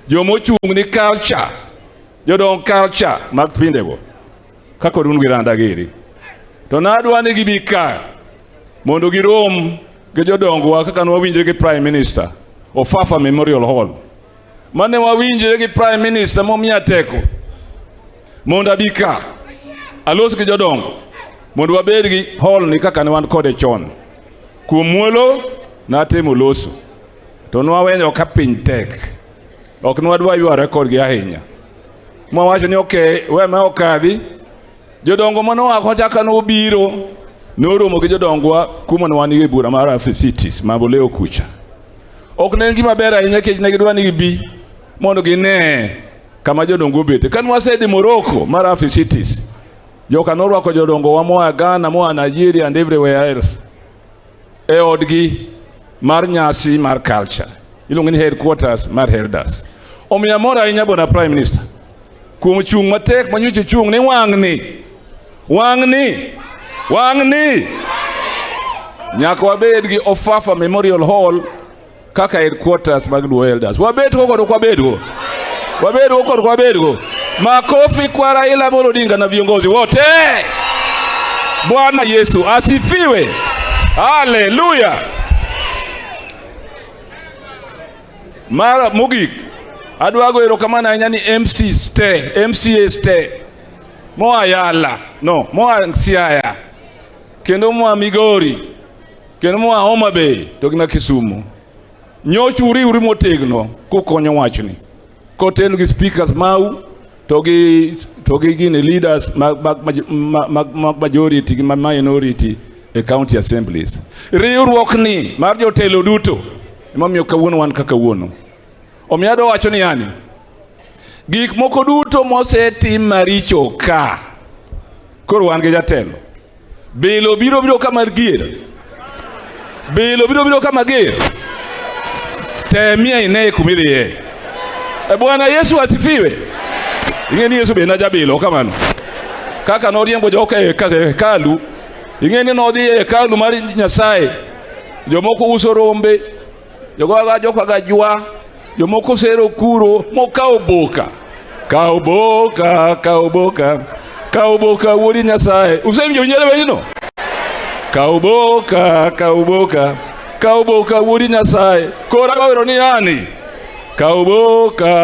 Jomochung' ni culture, jodong culture mag pindego kaka odun gi Randa giri. To nadwa ni gibi ka mondo girom gi jodongwa kaka nwawinjre gi Prime Minister Ofafa Memorial Hall. Mane wawinjre gi Prime Minister momiya teko mondo abi ka alos gi jodongo mondo wabed gi hall ni kaka ne wan kode chon. Kuom muolo natemo loso to nwawenyo ka piny tek, ok nwadwa yware kodgi ahinya. Mwawacho ni okay, we ma okadhi. Jodongo manoa kocha ka nobiro noromo gi jodongwa kuma ne wan e bura mar Africities Mamboleo kucha. Ok ne en gima ber ahinya nikech ne gidwa ni gibi mondo gine kama jodongo obete. Kane wasedhi Morocco mar Africities, joka norwako jodongo wa moa Ghana, moa Nigeria and everywhere else e odgi mar nyasi mar culture iluongo ni headquarters mar elders. Omiyo amor ahinya, Bwana Prime Minister, kuom chung' matek manyocha chung' ni wang'ni wang'ni wang'ni nyaka wabed gi Ofafa Memorial Hall kaka headquarters mag Luo Elders. Wabed go kod ok wabed go? Wabed go kod ok wabed go? Makofi kwa Raila Amolo Odinga na viongozi wote. Bwana Yesu asifiwe. Haleluya. Mara mogik adwa go erokamano ahinya ni MCs te, MCAs te moa Yala, no, moa Siaya, kendo moa Migori, kendo moa Homa Bay to gi ma Kisumu. Nyocha uriwru motegno kukonyo wachni. Kotel gi speakers mau to gi gini leaders mag majority gi minority e county assemblies. Riwruok ni mar jotelo duto emomiyo kawuono wan kaka kawuono. Omiyo adwa wacho ni yani gik moko duto mosetim maricho ka koro wan gi jatelo. Bilo biro biro kama ger. Bilo biro biro kama ger. Temie ine kumidhiye. E Bwana Yesu asifiwe. Ing'e ni Yesu be ne jabilo kamano. Kaka noriembo joka e hekalu, ing'e ni nodhi e hekalu mar Nyasaye. Jomoko uso rombe, jogo joka gajwa, jomoko sero kuro, mokawo boka. Kaw boka, kaw boka, kaw boka wuod Nyasaye. Usewinjo winjore wechno? Kaw boka, kaw boka, kaw boka wuod Nyasaye. Koro awero ni yani, kaw boka.